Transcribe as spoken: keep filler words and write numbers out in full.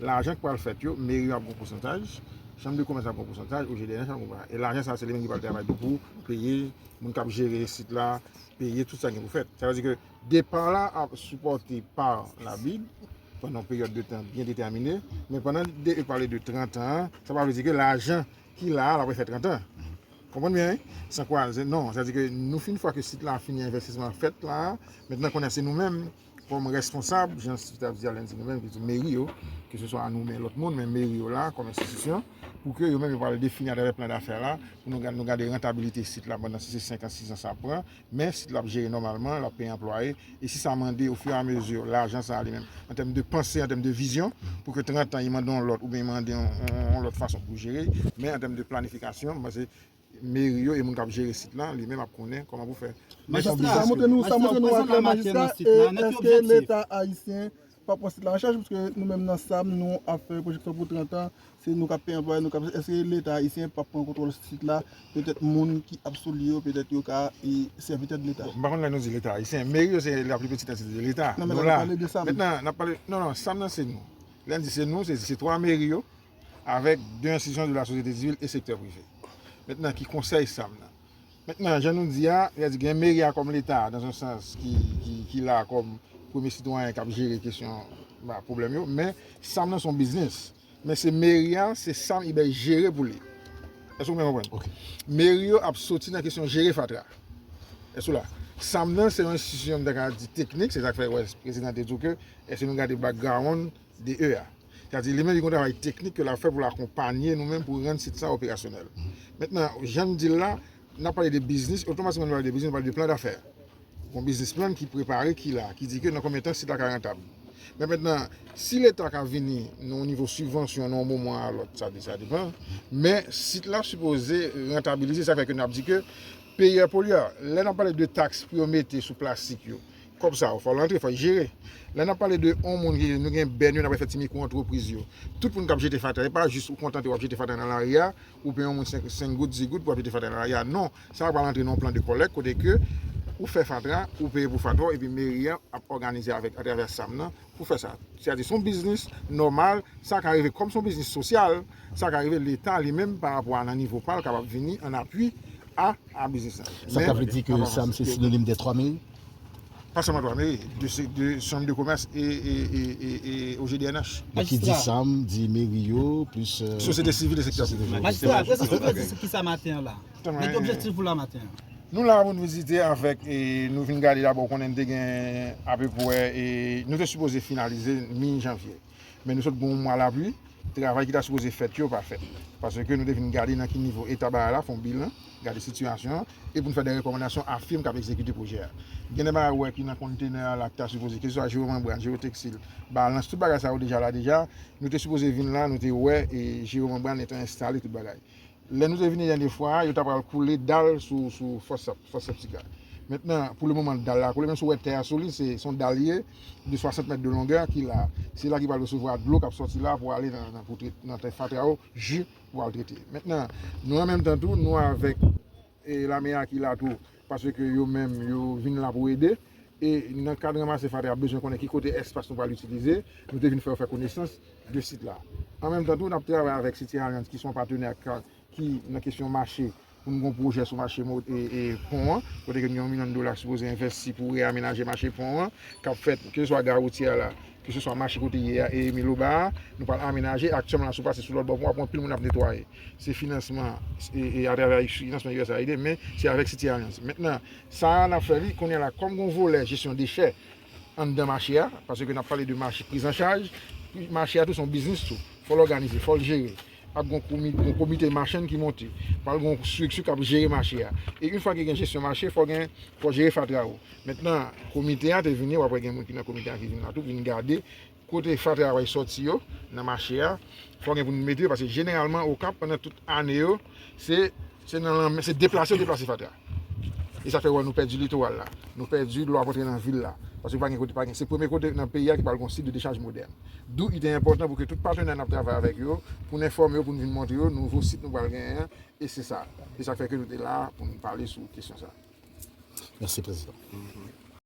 Lajan k pral fèt yo, meri yo ap gon pousantaj, chanm de komès ap gon pousantaj, O G D N H ap gon pousantaj. E lajan sa, se li menm ki pral travay tou pou peye moun k ap jere sit la, peye tout sa gen pou fèt. Sa vle di ke depa la ap sipòte pa Labib pandan yon peryòd de tan byen detèmine, men pandan de, yo pale de trant an, sa pa vle di ke lajan ki la a, l ap fè trant an. Konprann byen, wi? San kwaze, non. Sa vle di ke nou fin fwa ke sit la fini, envestisman fèt la, mentnan kounye a se nou menm, kòm responsab, jan sit ap di a, Lendi, nou menm ki di meri yo, keseswa nou, men lòt moun, men meri yo la, kòm enstitisyon, pou ke yo menm yo pral defini atravè plan dafè la, pou nou gade, nou gade rantabilite sit la pandan si se senk an, sis an sa ap pran, men sit la ap jere nòmalman, l ap peye anplwaye, e si sa mande, ofiramezi, lajan sa a li menm, an tèm de panse, an tèm de vizyon, pou ke trant an, li mande yon lòt, oubyen li mande yon, yon, yon lòt fason pou jere, men an tèm de planifikasyon, m panse meri yo e moun k ap jere sit la, li menm ap konnen kòman pou fè. Men se yon Majistra, biznis sa montre ke nou, sa majistra, montre nou prezan aklè, la maten majistra, nan sit e la, nan ki èske objektif? Leta ayisyen pa pran sit la an chaj, paske nou menm nan SAM, nou ap fè pwojeksyon pou trant an, se nou k ap peye anplwaye, nou k ap, èske Leta ayisyen pa pran kontwòl sit la, petèt moun ki ap sou li yo, petèt yo ka, e, sèvitè de Leta? Bon, m pa konn lè nou di Leta ayisyen, meri yo se la pli petite antite de Leta. Non, men nou la, nou la pale de SAM. Mentnan, n ap pale, non, non, SAM nan se nou. Lè n di se nou, se, se twa meri yo, avèk de enstitisyon de la sosyete sivil e sektè prive. Mentnan, ki konsèy SAM nan? Mentnan, jan nou di a, sètadi gen meri a kòm Leta, dans un sens, ki, ki, ki la kòm premye sitwayen k ap jere kesyon, ba, pwoblèm yo, men SAM nan se yon biznis. Men se meri a, se SAM li bay jere pou li. Èske w byen konprann? Ok. Meri yo ap soti nan kesyon jere fatra. Èske w la? SAM nan se yon enstitisyon, m ta ka di, teknik, se sa k fè, wè, prezidan te di w ke, èske nou gade background de E a? Sètadi, li menm, li gen yon travay teknik ke l ap fè pou l akonpanye nou menm pou rann sit sa a operasyonèl. Mentnan, jan m di l la, n ap pale de biznis, otomatikman nou pale de biznis, nou pale de plan dafè. Yon biznis plan ki prepare, ki la, ki di ke nan konbyen tan sit la ka rantab. Men mentnan, si Leta ka vini nan yon nivo sibvansyon nan yon moman a lòt, sa, sa depann, men sit la sipoze rantabilize, sa fè ke n ap di ke peyè polyè, lè n ap pale de taks pou yo mete sou plastik yo, kòb sa yo, fò l antre, fò l jere. Lè n ap pale de yon moun ki, nou gen bèn yo, n ap fè ti mikwo antrepriz yo. Tout moun k ap jete fatra, e pa jis ou kontante w ap jete fatra nan lari a, ou peye yon moun senk, senk goud, dis goud pou w ap jete fatra nan lari a. Non, sa a pral antre nan yon plan de kòlèk kote ke ou fè fatra, ou peye pou fatra w, epi meri a ap òganize avèk, atravè SAM nan, pou fè sa. Sètadi, se yon biznis nòmal, sa ka rive kòm se yon biznis sosyal, sa ka rive Leta li menm, pa rapò a nan nivo pa l, kapab vini an apui a, a biznis la. Sa ka vle di ke SAM se sinonim de twa meri? Pa sèlman twa meri, de, de chanm de komès e, e, e, e, e O G D N H. Donk, ki di SAM, di meri yo, plis, euh, sosyete sivil e sektè prive. Majistra, prezan sou kredi sou ki sa maten an la? Nèg objektif pou la maten an. Nou la pou n vizite avèk, e, nou vin gade dabò, konnen n te gen apeprè, e, nou te sipoze finalize mi janvye. Men nou sot gen yon mwa lapli, travay ki ta sipoze fèt yo pa fèt. Paske nou te vin gade nan ki nivo eta bagay la, fè yon bilan, gade sitiyasyon an, e pou n fè de rekòmandasyon a fim k ap egzekite pwojè a. Gen de bagay ou wè ki nan kontenè a la ki ta sipoze, keseswa Jewòm Anbran, Jewòtekstil, Balans, tout bagay sa yo deja la deja, nou te sipoze vin la, nou te wè, e Jewòm Anbran te enstale tout bagay. Lè nou te vini dènye fwa a, yo ta pral koule dal sou, sou fòs sèp, fòs sèptik la. Mentnan, pou le moman, dal la koule, menm si w wè tè a solid, se, se yon dal li ye, de swasant mèt de longè ki la. Se la ki pral resevwa dlo k ap sòti la pou ale nan, nan, pou tret-, nan tè fatra yo, ji pou al trete. Mentnan, nou an menm tan tou, nou avèk, e, lame a ki la tou, paske yo menm, yo vin la pou ede. E nan kad ranmase fatra, y ap bezwen konnen ki kote espas nou pral itilize. Nou te vin fè yo fè konesans de sit la. An menm tan tou, n ap travay avèk City Alliance, ki se yon patnè k, ki nan kesyon mache, pou n gen yon pwojè sou mache mo-, e, e, pon an, kote ke yon milyon dola sipoze envesti pou reyamenaje mache pon an, k ap fèt, keseswa gare woutye a la, keseswa mache kote ye a, e Emil Oba a, nou pral amenaje, aktyèlman la, si w pase sou lòt bò pon an, w ap wè anpil moun ap netwaye. Se finansman, e, e atravè finansman U S A I D, men se avèk City Alliance. Mentnan, sa a n ap fè li, kounye a la, kòm gen yon volè jesyon dechè anndan mache a, paske n ap pale de mache priz an chaj, mache a tou se yon biznis tou. Fò l òganize, fò l jere. Ap gen yon komi-, yon komite machann ki monte. Pral gen yon estrikti k ap jere mache a. E yon fwa ke gen jesyon mache, fò gen, fò jere fatra yo. Mentnan, komite a te vini, w ap wè gen moun ki nan komite a ki vin la tou, vin gade kote fatra yo pral sòti yo nan mache a, fò gen pou nou mete yo, paske jeneralman, Okap, pandan tout ane yo, se, se nan lanmè, se deplase yo deplase fatra. E sa fè wè nou pèdi litoral la. Nou pèdi dlo ap antre nan vil la. Paske pa gen kote, pa gen, se premye kote nan peyi a ki pral gen yon sit de dechaj modèn. D'où il était important pou ke tout patnè n ap travay avèk yo, pou n enfòme yo, pou n vin montre yo nouvo sit nou pral genyen an, e se sa. E sa fè ke nou te la pou n pale sou kesyon sa. Mèsi, Prezidan.